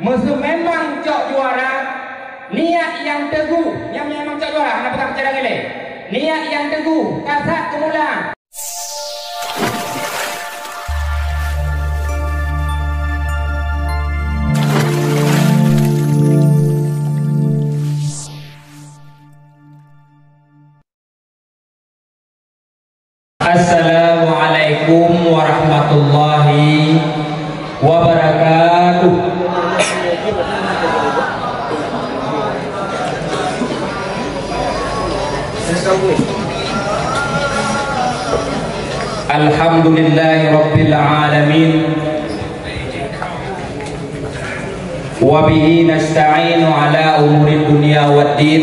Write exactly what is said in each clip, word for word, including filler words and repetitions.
Meuseu memang cok juara, niat nyang teuguh, nyang memang cok juara, hana peugah cara ilée. Niat nyang teuguh, kasat keumulan. Assalamualaikum warahmatullahi wabarakatuh. Alhamdulillahirabbil alamin. Wa bihi nasta'inu ala umurid dunya waddin.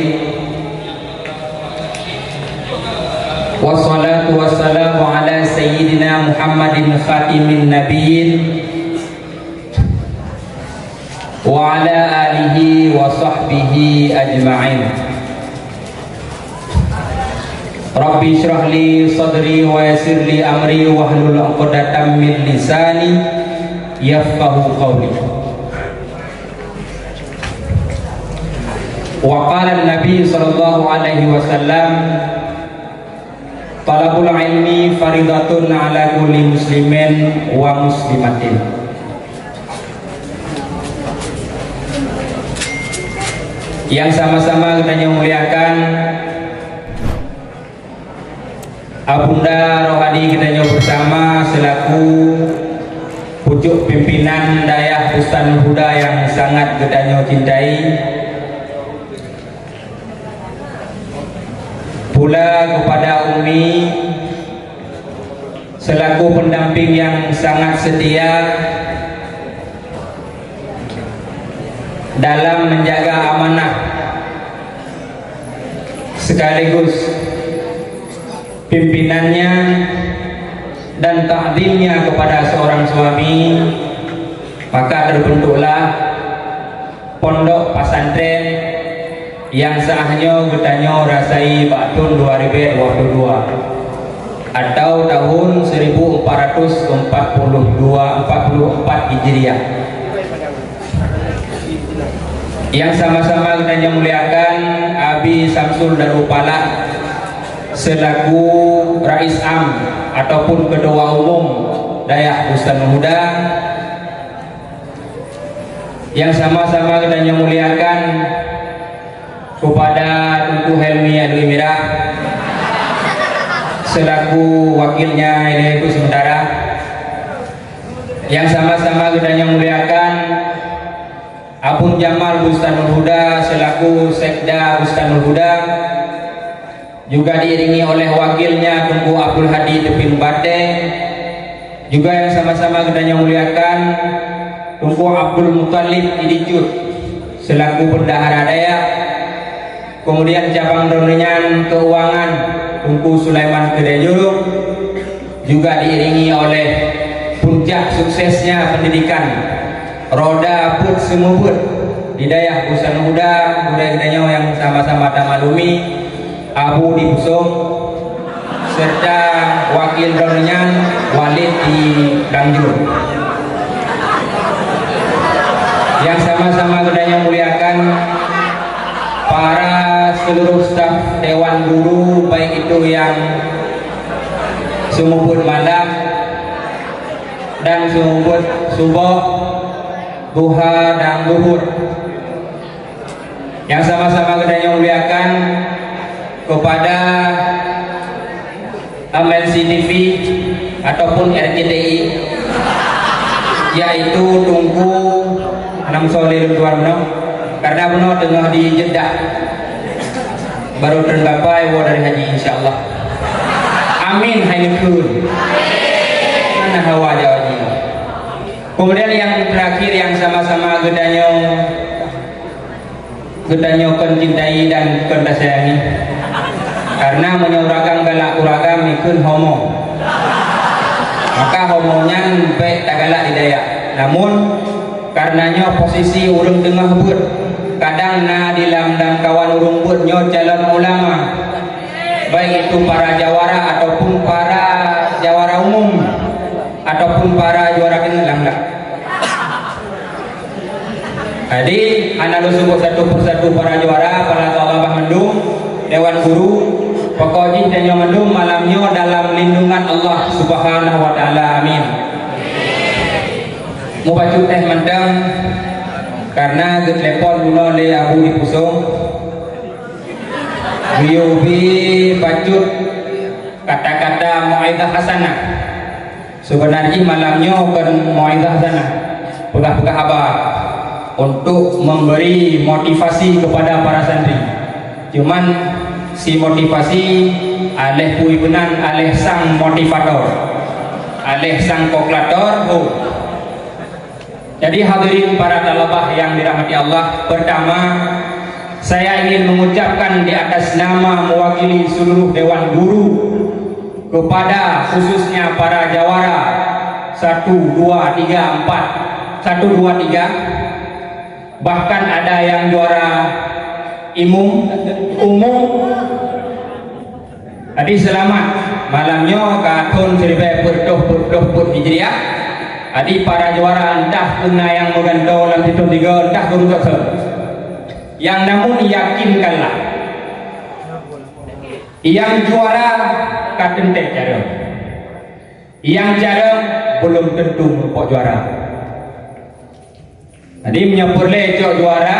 Wassalatu wassalamu ala sayyidina Muhammadin khatimin nabiyyin wa ala alihi wa sahbihi ajma'in. Rabbi shrah li sadri wa yassir li amri wahlul 'uqdatam min lisani yafqahu qawli. Wa qala Nabi sallallahu alaihi wasallam, "Talabul ilmi faridatun ala kulli muslimin wa muslimatin." Yang sama-sama geutanyoe muliakan, Abunda Rohani geutanyoe beusama selaku pucuk pimpinan Dayah Bustanul Huda yang sangat geutanyoe cintai. Pula kepada Umi selaku pendamping yang sangat setia dalam menjaga amanah sekaligus pimpinannya dan takzimnya kepada seorang suami, maka terbentuklah pondok pesantren yang saat nyoe geutanyoe rasai bak thon dua ribu dua puluh dua atau tahun seribu empat ratus empat puluh dua, empat puluh empat Hijriah. Yang sama-sama geutanyoe muliakan, Abi Samsul Darul Falah selaku Rais Am ataupun Ketua Umum Dayah Bustanul Huda. Yang sama-sama geutanyoe muliakan, kepada Teungku Helmi Alwi Mirah selaku wakilnya ilée untuk sementara. Yang sama-sama geutanyoe muliakan, Abun Jamal Bustanul Huda selaku Sekda Bustanul Huda, juga diiringi oleh wakilnya Teungku Abdul Hadi Teupieng Batée, juga yang sama-sama geutanyoe muliakan, Teungku Abdul Muthalib Idijut selaku bendahara dayah, kemudian cabang droeneuh nyan keuangan Teungku Sulaiman Keudée Jurong, juga diiringi oleh puncak suksesnya pendidikan, roda peuet seumeubeuet di Dayah Bustanul Huda, gurée geutanyoe nyang sama-sama tamaklumi, Abu di Pusong, serta wakil droeneuh nyan Walid di Gangjur. Yang sama-sama geutanyoe muliakan, para seluruh staf Dewan Guru, baik itu yang seumeubeuet malam dan seumeubeuet suboh, duha dan luhur. Yang sama-sama geutanyoe muliakan, kepada M N C T V ataupun R C T I, yaitu Teungku Nam Soleh Ridwan meunoe, karena bunoe teungoh di Jeddah, baru treun gapa woe dari haji, insya Allah. Amin, hai neukheun. Mana hawa Jawa jih. Kemudian yang terakhir yang sama-sama geutanyoe, geutanyoe kon cintai dan kon tasayangi. Karena meunyoe ureueng galak ureueng mikheun homo, maka homo nyan bèk tagalak di dayah. Namun, karena nyoe posisi ureueng teungoh beuet, kadang na di lam, lam kawan ureueng beuet nyoe calon ulama, baik itu para jawara ataupun para jawara umum ataupun para juara keuneuk lam-lam. Jadi, hana lôn seubut satu persatu para juara, para thalabah mandum, dewan guru, pokok jih tanyoe mandum malam nyoe dalam lindungan Allah Subhanahu wa Taala. Amin. Mubacut teh mantong, karena geutelepon bunoe lé Abu di Pusong. Geuyue bi bacut kata-kata mau'izah hasanah. Seubeuna jih malam nyoe kon mau'izah hasanah, peugah-peugah haba untuk memberi motivasi kepada para santri. Cuman si motivasi aléh pui beunan, aléh sang motivator, aléh sang koklator, ho. Jadi hadirin para thalabah yang dirahmati Allah, pertama, saya ingin mengucapkan di atas nama mewakili seluruh dewan guru kepada khususnya para jawara satu, dua, tiga, empat, satu, dua, tiga, bahkan ada yang juara imum, umum, Jadi seulamat malam nyoe ka thon siribèe peuet ploh peuet ploh peuet Hijriah. Jadi para juara entah keu na nyang meugantoe lam sithon tiga, entah keu rutok seuh. Nyang namun yakinkanlah, nyang juara ka teuntèe carông. Nyang carông belum tentu meureumpok juara. Jadi meunyoe peureulèe cok juara,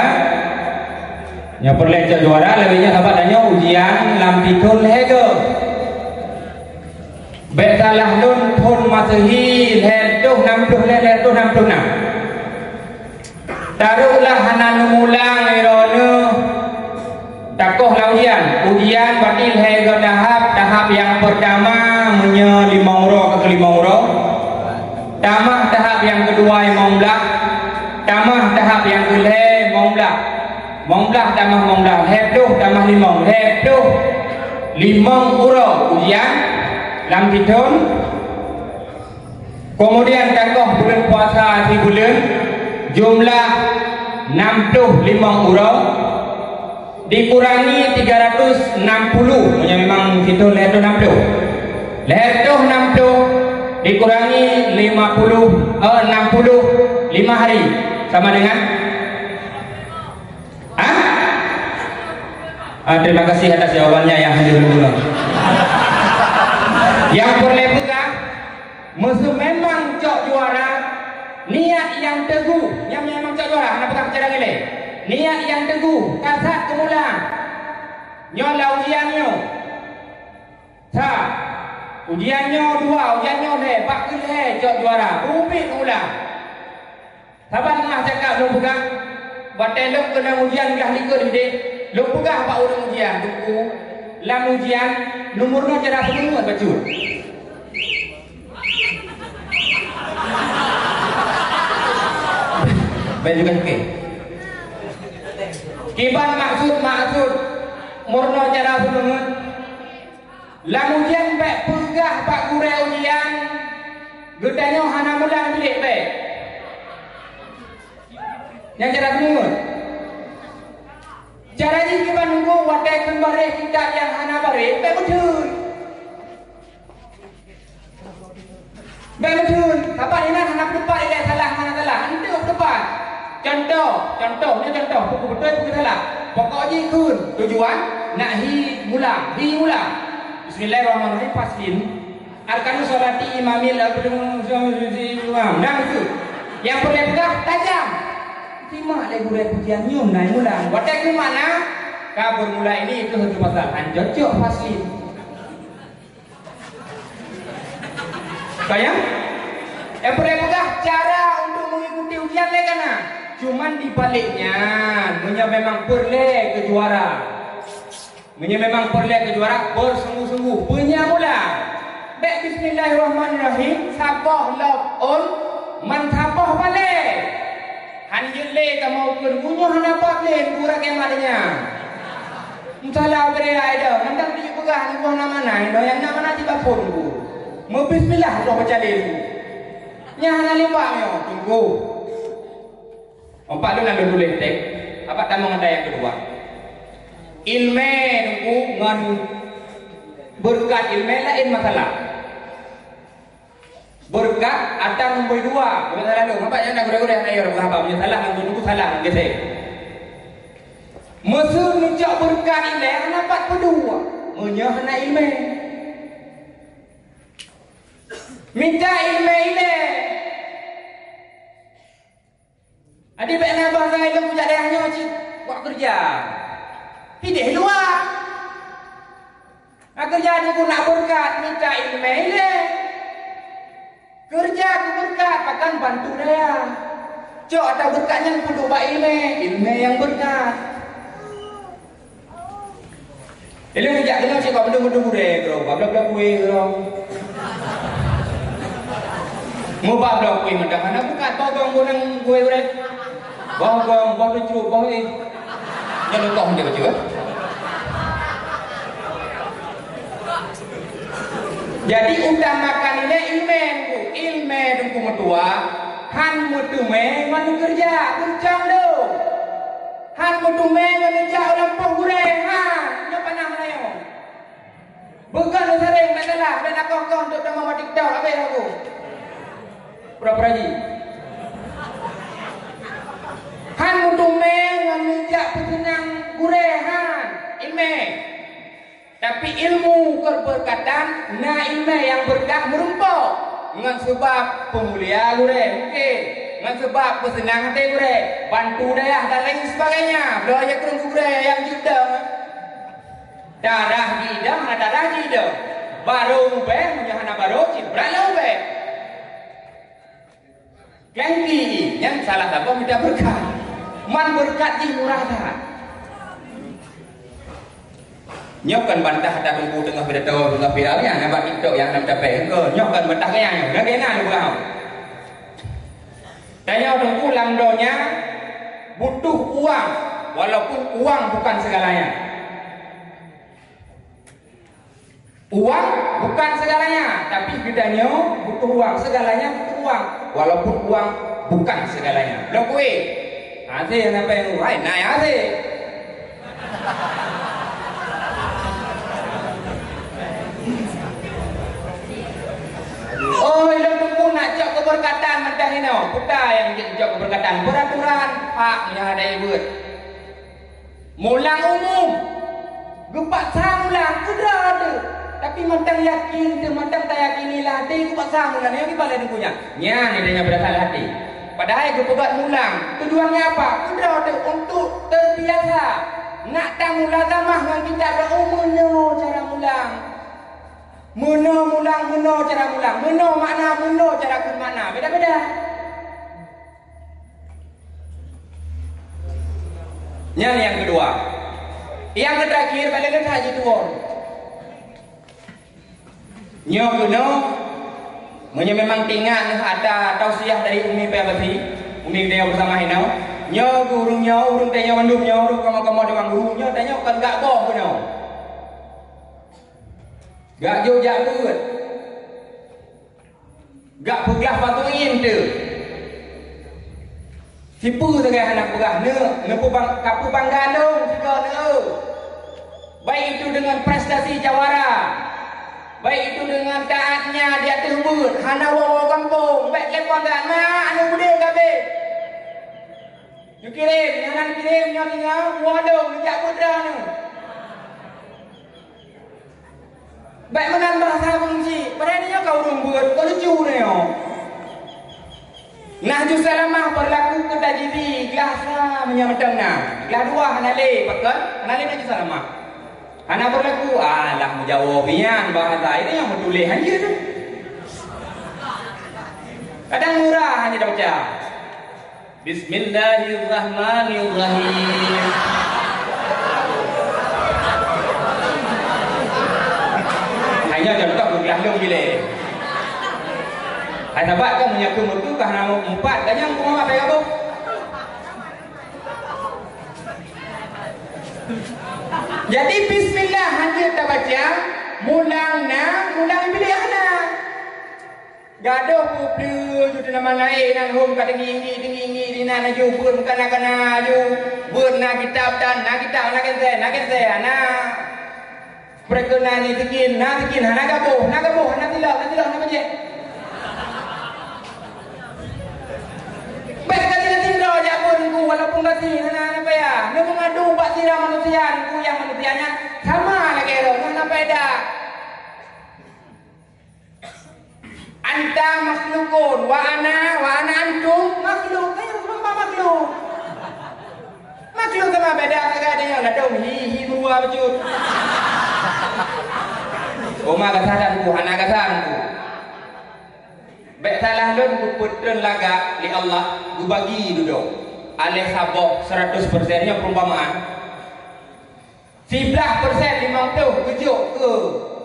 meunyoe peureulèe cok juara, lagèe nyoe sahabat tanyoe ujian lam sithon lhèe goe. Bèk salah lôn thon Masehi lhèe reutôh nam ploh lhèe, lhèe reutôh nam ploh nam. Taruhlah hana neumulang droeneuh. Takoh lam ujian. Ujian bati lhèe goe tahap. Tahap nyang peurtama meunyoe limong uroe ka keu limong uroe. Tamah tahap nyang keudua limong blah. Tamah tahap nyang keulhèe limong blah. Limong blah tamah limong blah. Lhèe ploh tamah limong. Lhèe ploh limong uroe ujian lam sithon. Keumudian takoh buleuen puasa sibuleuen, jumlah nam ploh limong uroe, dikurangi tiga ratus enam puluh, meunyoe memang sithon lhèe reutôh nam ploh. Lhèe reutôh nam ploh dikurangi lima puluh, eh, enam puluh lima hari, sama dengan? Hah? Ah, terima kasih atas jawabannya yang hadir di rumah. Nyang peureulèe peugah, meuseu memang cok juara, niat nyang teuguh, nyang memang cok juara, hana peugah cara ilèe. Niat nyang teuguh, kasat keumulang. Nyoe lam ujian nyoe. Sa, ujian nyoe dua, ujian nyoe lhèe, bak keulhèe cok juara, beubiet ulang. Saban leungah cakap lôn peugah, watèe lôn keunong ujian glah likot udép, lôn peugah bak ureueng ujian, "Teungku, lam ujian, nomor nyoe cara seumeungeut bacut." Baik juga, oke. Kiban maksud-maksud meurunoe cara seumeungeut. Lam ujian bèk peugah bak gurèe ujian, "Geutanyoe hana mulang bilék bèk." Nyang cara seumeungeut. Cara jih kiban teungku, watèe kheun bareh kitab nyang hana bareh, bèk meutheun. Bèk meutheun, saban inan hana peuteupat ilèe salah ngon hana salah, enteuk peuteupat. Contoh, contoh, nyoe contoh, peue beutôi, peue salah. Pokok jih kheun, tujuan, nak hi mulang, hi mulang. Bismillahirrahmanirrahim, faslin. Arkanu sholati imamil imam. Nah, itu. Nyang peureulèe peugah, tajam. Simak lé gurèe pujian nyoe, na hi mulang. Watèe kheun makna, ka bermula ini itu satu pasal. Han cocok faslin. Sayang, nyang peureulèe peugah cara untuk mengikuti ujian lé ka na. Cuman di baliknya, meunyoe memang peureulèe keu juara, meunyoe memang peureulèe keu juara, bersungguh-sungguh, punya mula. Bèk bismillahirrahmanirrahim, saboh lop ôn, man saboh balèe. Han jeuet lé kamoe kheun, "Meunyoe hana bab lé, gura kiamat nyan." Meusalah bri ai dah, mantong jih peugah, "Nyoe hana manah, nyoe nyang na manah di bapon, Bu." Meubismillah, Allah baca lé, Bu. Nyan hana lé bab nyoe, teungku. Empat lôn na lôn tuléh teks, abak tamong ata nyang keudua. Ileumèe, teungku, ngon beureukat ileumèe laén masalah. Beureukat atra nombor dua. Bukan salah lôn. Nampak nyan dah gurée-gurée hana yo haba. Meunyoe salah, ngon guru salah, ngon gesek. Meuseu neucok beureukat ilée hana pat peudua. Meunyoe hana iéleumé. Mita iéleumé ilée. Adak bék na bangsa ilée kujak dayah nyoe cit, wak keureuja. Pideh luwa. Na keureuja teungku nak beureukat, mita iéleumé ilée. Keureuja keu beureukat, pakon bantu dayah. Cok atra beureukat nyan peuduek bak iéleumé, iéleumé nyang beureukat. Ilée meujak keunoe cit bak meudong-meudong gurée keudroe, bak bloe-bloe kueh keudroe. Mubak bloe kueh mantong hana bukat, bogong gunong kueh gurée. Bogong, boh teucruk, boh éh. Nyan leukoh dia bacut, eh. Jadi utamakan ilée iéleumé teungku, iéleumé teungku meutuah, han meuteumé ngon keureuja, geucang lom. Han meuteumé ngon neujak u lampôh gurée, ha, nyoe panah meulayeue. Beugon lôn saréng, bék salah, bék na koh-koh untuk tamong bak TikTok, habéh lagu. Pura-pura jih. Han meuteumé ngon neujak peuseunang gurée, han, iéleumé. Tapi ilmu keubeureukatan na iéleumé nyang beureukat meurumpok ngon seubab peumulia gurée, mungken ngon seubab peuseunang até gurée, bantu dayah dan lain sebagainya. Bloe jak keu gurée nyang jeuet dong. Darah jidong, hana darah jidong. Barô ubée, meunyoe hana barô, cit brat lam ubée. Ganti, nyan salah saboh mita beureukat. Man beureukat jih murah that. Nyoe kon bantah atra teungku teungoh pidato, teungoh viral nyan, nyan bak TikTok nyang na meucapée. Engko, nyoe kon bantah keu nyang nyoe. Lagée na neupeugah. Tanyoe teungku lam donya butuh uang, walaupun uang bukan segalanya. Uang bukan segalanya, tapi geutanyoe butuh uang, segalanya butuh uang, walaupun uang bukan segalanya. Bloe kueh, hasé nyang sampai nyoe, hai, na nyang hasé. Oh, ilôn teungku nak cok keubeureukatan mantong inoe. Peue nyang jeuet cok keubeureukatan? Peuraturan, hak nyang ada ibuet. Mulang umum. Geupaksa mulang, keudroe teuh. Tapi mantong yakin teuh, mantong tayakini lam até geupaksa mulang. Nyan kiban lé teungku nyan. Nyan idéh nyang beurasai lam até. Padahai geupeugah mulang. Tujuannya apa? Keudroe teuh, untuk terbiasa. Nak tamulazamah ngon kitab, meunoe cara mulang. Meunoe mulang, meunoe cara mulang. Meunoe makna, meunoe cara kheun makna. Beda-beda. Nyan nyang keudua. Nyang keuterakhir, paléng that jituwoe. Nyoe keunoe, meunyoe memang teuingat neuh atra tausiah dari Umi Payah Basi, Umi geutanyoe beusama inoe, nyoe keu ureuëng nyoe, ureuëng tanyoe mandum nyoe, ureuëng kamoe-kamoe dewan guru, nyoe tanyoe kon gak boh keunoe. Gak jôk jak beuet. Gak peuglah batu in teuh. Sipeue sagai hana peugah, ne, neupubang-, kapeubangga lôn sigoe neu. Baik itu dengan prestasi jawara, baik itu dengan taatnya di ateueh beuet, hana woe-woe gampông, bék telepon dak na anu beudé kabeh. Neukirém, nyang na neukirém nyoe tinggai, woe lom, neujak beuet droeneuh. Bék meunan bahasa ureuëng chik, padahai nyoe ka ureuëng beuet, ka leucu nyoe. Nahju salamah berlaku keu tajidi, glah sa meunyoe mantong na. Glah dua hana lé, pakon? Hana lé nahju salamah. Hana berlaku, alah meujawoe nyan bahasa, ini nyang meutuléh hanjeuet. Kadang murah hana tabaca. Bismillahirrahmanirrahim. Hanya contoh geulah lôn bilé. Hai sahabat kan meunyoe keu meukeu ka hana meupat, kan nyang peue mak pai gaboh. Jadi bismillah hanjeuet tabaca, mulang na, mulang bilé hana. Gadôh peue-peue ju teunaman laén nan hom ka teungi-ingi, teungi-ingi dinan laju beuet meukanan-kanan laju. Beuet na kitab tan, na kitab, na kensée, na kensée, hana. Peureukeuna ni sikin, na sikin, hana gaboh, na gaboh, hana tilok, na tilok, hana bajée. Hana, hana payah. Nyoe meungadu bak sira manusia, Teungku, nyang manusia nyan sama lagèe droe, hana faedah. Anta makhlukun, wa ana, wa ana antum makhluk. Kan nyoe makhluk. Makhluk sama beda, kadang-kadang ladôm hi, hi meurua bacut. Oma gata dan ku, hana gata dan ku. Bèk salah lôn, geupeutreun lagak lé Allah, geubagi dudoe. Aléh saboh seratus persen nyoe perumpamaan. Siblaih persen, limong ploh geujok keu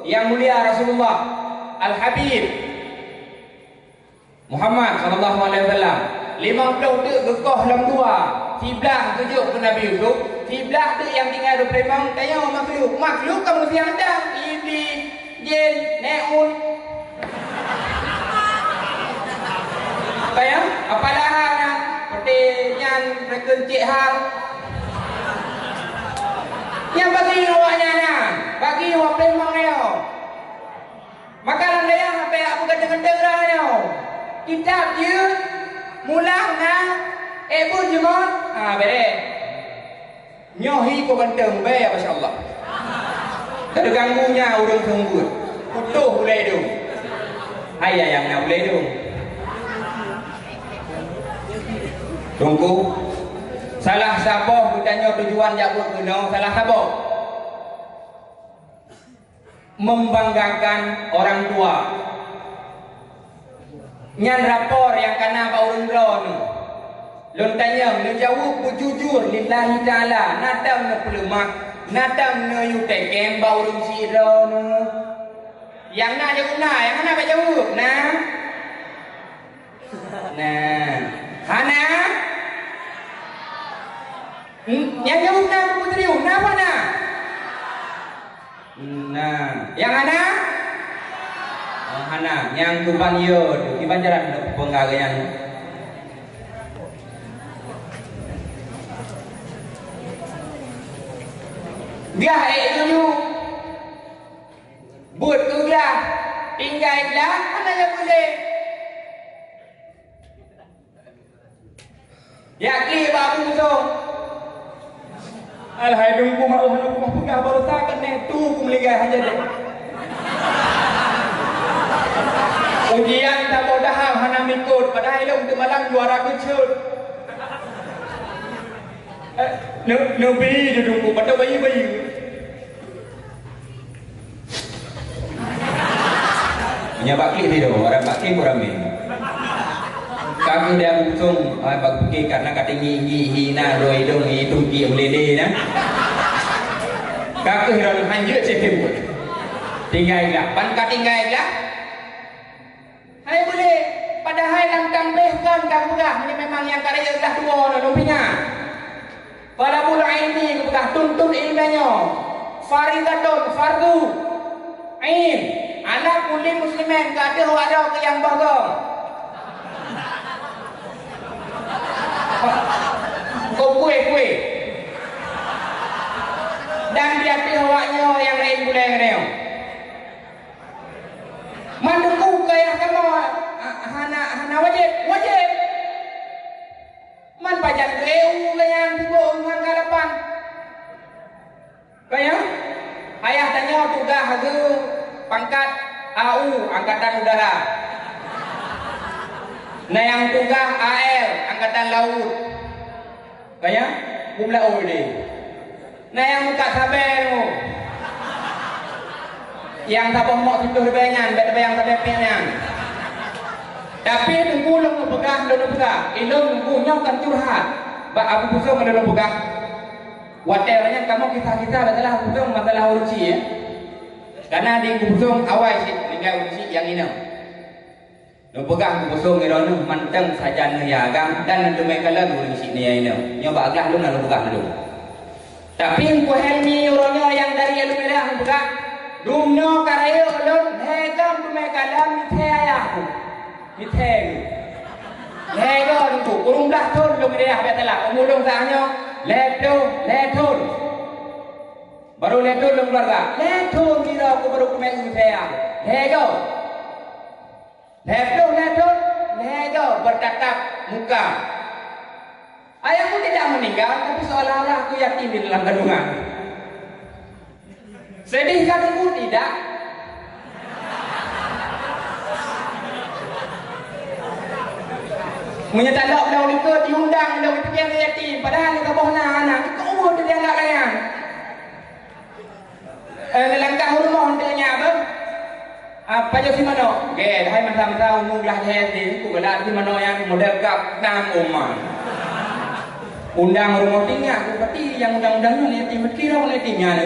Yang Mulia Rasulullah Al-Habib Muhammad sallallahu alaihi wasallam. Limong ploh teuk geukoh lom dua. Siblaih geujok keu Nabi Yusuf, siblaih teuk nyang tinggai di Palembang, tanyoe makhluk. Makhluk ka manusia mantong, iblih, jin, neun. Apa ya? Apa dah na? Seperti nyan mereka cik hal. Nyang bagi awak nyan na, bagi awak Palembang nyoe. Maka lam dayah sampai aku kata kentera nyoe. Kitab jeuet, mulang na, eh, buet jeumot, ha, bereh. Nyoe hi ko ganteng, bèe, masya Allah. Teuganggu nya ureueng seumeubeuet. Putôh ulèe idông. Hai, ya, nyang na ulèe idông. Teungku, salah saboh geutanyoe tujuan jak buet keunoe, salah saboh. Membanggakan orang tua. Nyan rapor nyang kana bak ureueng droeneuh. Lôn tanyong, neujaweueb beujujur lillahi ta'ala, na tom neupeuleumah, na tom neuyue teukém bak ureueng sidroeneuh. Nyang na jaweueb na, nyang hana bèk jaweueb, na? Na. Hana? Hmm, nyang jaweueb na, Teungku Triu, na apa na? Nah, nyang hana? Oh, hana. Nyang kuban yo tu, kiban jalan nak peugah nyan. Glah, eh, dulu. Buet tu glah. Tinggai glah, hana nyang boleh. Yakin bak Abu Busong. Alhai Teungku Maoh, Teungku Maoh peugah barosa keuneuk tu ku meuligai hana jadi. Ujian saboh daham hana mikot, padahai lôn teumalang juara keucut. Eh, neu-, neubi ju Teungku, padahai bayi-bayi. Meunyoe bak klik sidroe, orang bak klik ramé. Ka keuh dia Abu Busong, ah, bak klik karena ka tinggi-tinggi hi na, dua idong hi tungki ulede na. Ka keuh ron hanjeuet cit buet. Tinggai glah, pan ka tinggai glah. Hai boleh, padahai lam tambéh kon ka geupeugah, meunyoe memang nyang ka rayeuk glah tuwoe na lôn pinga. Thalabul ilmi geupeugah, tuntut ileumèe nyoe faridatun, fardu ain, ala kulli muslimin, ka ateueh awak droe keu nyang boh goe. Keu kueh-kueh. Dan di ateueh awak nyoe nyang laén gulèe nyoe. Man Teungku keu ayah kamoe, ha-, hana, hana wajéb? Wajéb. Man pajan keu E U keu nyan sibok ngon galapan. Keu nyan, ayah tanyoe tugaih geuh pangkat A U, Angkatan Udara. Na nyang tugaih A L, Angkatan Laut. Keu nyan, beumeulaôt deh. Na nyang mukat sabé nyoe. Nyang saboh mok siploh ribèe nyan, bèk tabé nyang sabé pèng nyan. Tapi Teungku lôn neupeugah, lôn neupeugah, ilôn Teungku nyoe kon curhat. Bak Abu Busong lôn neupeugah. Watèe nyan kamoe kisah-kisah masalah Abu Busong, masalah ureueng chik, ya. Karena di Abu Busong awai cit tinggai ureueng chik nyang inong. Neupeugah Abu Busong ngon droeneuh mantong sajan neuh ya agam dan neuteumé kalon ureueng chik neuh ya inong. Nyoe bak glah lôn na neupeugah lôn. Tapi Teungku Helmi uroe nyoe nyang dari Alumedah neupeugah, "Dumnoe ka rayeuk lôn lhèe goe teumé kalon mithèe ayah ku. Mithèe ku. Lhèe goe Teungku, kureueng blah thôn lôn di dayah Baitallah, umu lôn saat nyoe lhèe ploh lhèe thôn. Baru lhèe thôn lôn keuluwarga. Lhèe thôn sidroe ku baru teumé mithèe ayah. Lhèe goe." Lhèe ploh lhèe thôn, lhèe goe bertatap muka. Ayah ku tidak meninggal, tapi seolah-olah aku yatim di dalam kandungan. Sedih kah Teungku? Tidak. Meunyoe talok lôn likot diundang, lôn geupeugah yatim, padahal ka boh na aneuk, kok ulôn dianggap layan. Eh, neulangkah u rumoh untuk nyak beuh. Ah, pajoh si manok. Oke, hai masa-masa umu glah jahil ni, ku galak si manok nyang model kap nam uma. Undang rumoh tinggi, aku pati nyang undang-undang nyoe yatim, kira pun yatim nyan.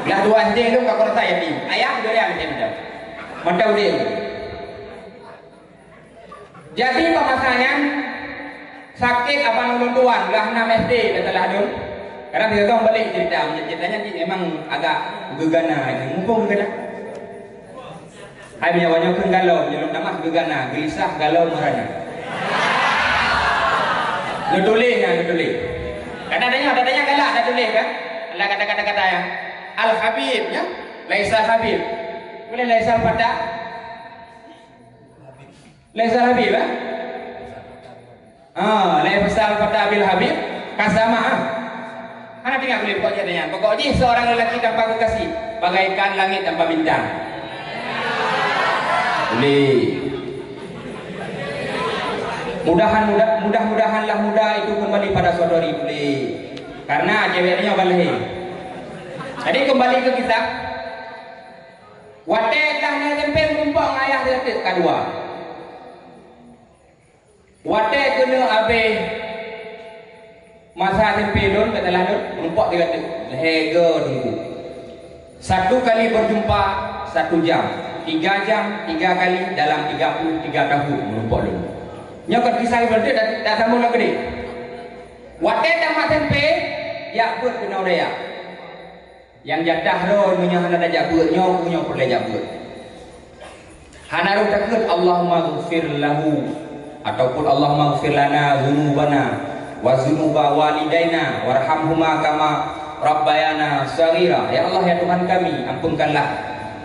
Glah dua S D tu ka kurasa yatim. Ayah durian yatim tu. Mata udin. Jadi, bak masa nyan, sakét abang ulôn tuan, glah nam S D, kata lah dum. Kadang sigoe balik cerita, ceritanya cit memang agak geugana aja. Mumpung geugana. Hai, meunyoe nyoe kheun galau, meunyoe lôn tamah geugana, geulisah galau meurana. Neutuléh nyan, neutuléh. Kadang tanya, ada tanya galak, dah tuléh kan? Ada kata-kata kata ya. Al-Habib, ya? Laisal Habib. Boleh laisal Fatah? Laisal Habib, eh? Ah, laisal Fatah bil Habib, kasama, ah. Hana teuingat ulée pokok jih nyan. Pokok jih seorang lelaki tanpa kekasih bagaikan langit tanpa bintang. Ulée. Mudahan, mudah, mudah-mudahanlah muda itu kembali pada saudari ulée. Karena cewek nyoe balhé. Jadi kembali ke kisah. Watée glah na S M P meurumpok ngon ayah teuka dua. Watée keuneuk abéh masa S M P lôn, katalah lôn, meurumpok tiga teuk, lhée go teungku. Satu kali berjumpa, satu jam. Tiga jam, tiga kali dalam tiga puluh tiga tahun meurumpok lôn. Nyoe kon kisah lôn, dak, dak sambung lom keudeh. Watée tamat S M P, jak beuet keunoe daya. Nyang jatah droe meunyoe hana tajak beuet nyoe, nyoe peureulée jak beuet. Hana rôh takheun, "Allahumma ghfir lahu," ataupun, "Allahumma ghfir lana dzunubana wa dzunuba walidaina warhamhuma kama rabbayana shaghira." Ya Allah, ya Tuhan kami, ampunkanlah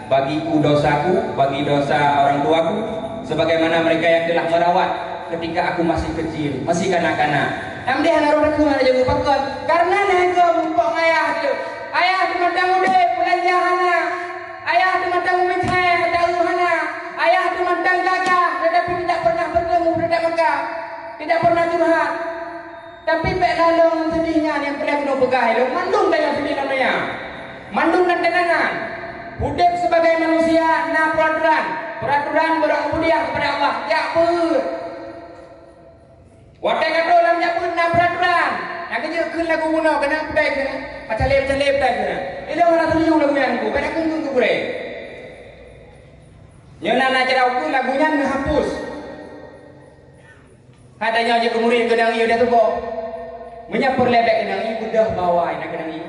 bagiku dosaku, bagi dosa orang tuaku, sebagaimana mereka yang telah merawat ketika aku masih kecil, masih kanak-kanak. Nam deh hana rôh takheun, hana jeuet pakon. Karena na ego meurumpok ngon ayah teuh. Ayah teuh mantong udeb, beulanja hana. Ayah teuh mantong meucai, taeu hana. Ayah teuh mantong gagah, tetapi tidak pernah bertemu, tidak mekah, tidak pernah curhat. Tapi bék laloe ngon seudeh nyan nyang peureulée keunoe peugah ilôn, mandum tanyoe seudeh lam donya. Mandum nan teunangan. Udeb sibagai manusia na peuraturan. Peuraturan beurang ubudiyah kepada Allah. Jak beuet. Watée ka troh lam jak beuet na peuraturan. Nyang keujeuet kheun lagu bunoe, keunong peudai keunan. Pacalé-pacalé peudai keunan. Ilôn hana setuju lagu nyan ku, bék takheun keu gurée. Nyoe na, na cara ukeue lagu nyan neuhapus. Hai tanyoe jeuet keu murit keunong ié udah tuboh. Meunyoe peureulée bék keunong ié, beudôh bawai na keunong ié.